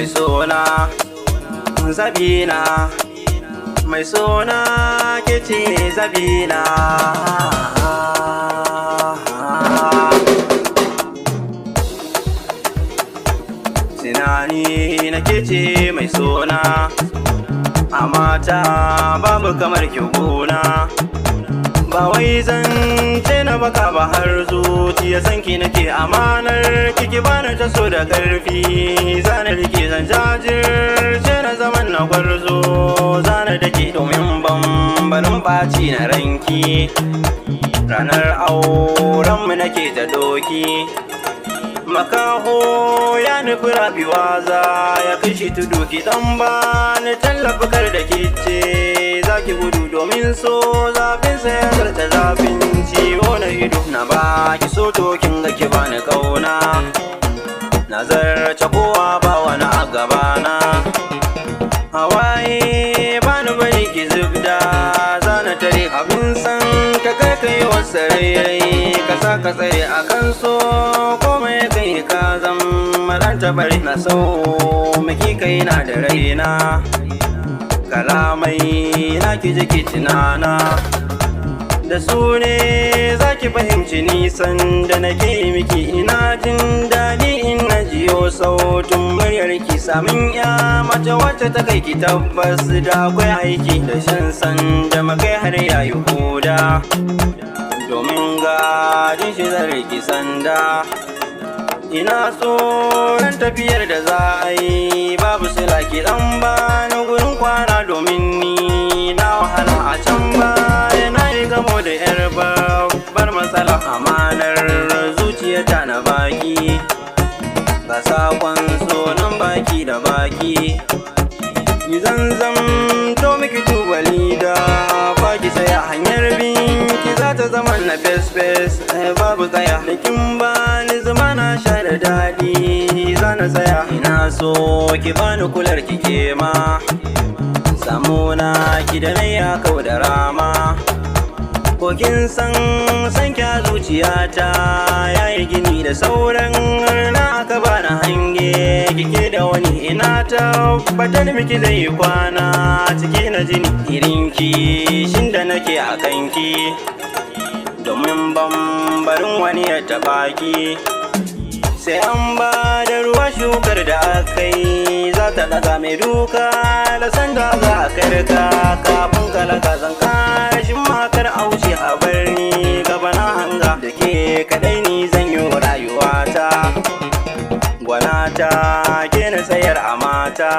Mai sona, zabina, mai sona, ke ce zabina. Tunani na, ke ce mai sona. A mata babu kamar ki gona. Ba wai zan ce na baka ba, har zuciya sanki nake. Amanar kiki bani ta so da karfi, zana rike, zan jajirce na zaman na gwarzo, zana dake domin ban barin ɓaci na ranki. Ranar auren mu nake ta doki. Makaho ya nufi rabiwa, za ya kai shi tudu. Ki dan ba ni tallafi, kar da kice za ki gudu, domin so zafin sa ya zarta zafin ciwo na ido. Na ba ki so, to kin ga ki bani kauna. Na zarce kowa, ba wani a gabana. Hawaye bani bari ki zubda, zana tare abin san ka. Kai kai wasu rai ka sa ka tsare a kan so, komai kai ka zama dan tabari. Na so miki kai na da raina, kalamai na ki ji ki tunana da su ne za ki fahimci nisan da nake miki. Ina jin daɗi in na jiyo sautin muryar ki. Samin ya mace wacce ta kai ki, tabbas da akwai aiki. Da shan san da makai har yayi huda, domin gadin shi zan riki sanda. Ina tsoron tafiyar da za a yi babu sila. Ki dan ba na gurin kwana, domin ni na wahala a can baya, na yi gamo da yar babbar matsala. Amanar zuciyata na baki, ga sakon sunan baki da baki. Ni zanzam to miki tubali da baki tsaya, hanyar binki za ta zama na fes fes, babu tsaya. Da kin bani zuma na sha da daɗi, za na tsaya. Ina so ki bani kular ki, ke ma samu na ki da na ya kau da rama. Ko kin san san kya zuciyata yayi gini da sauran na aka bani hange kike da wani. Ina tabbatar miki zai kwana ciki na jini irinki shin da nake a kanki, domin ban barin wani ya taɓa ki. Sai an ba da ruwa shukar da aka yi za ta ɗaga. Mai duka da sanda za a karka kafin kalaka. Zan kashin makar auce a birni gaba na hanga da ke kadai ni zan yi rayuwata. Gwanata, ke na tsayar a mata.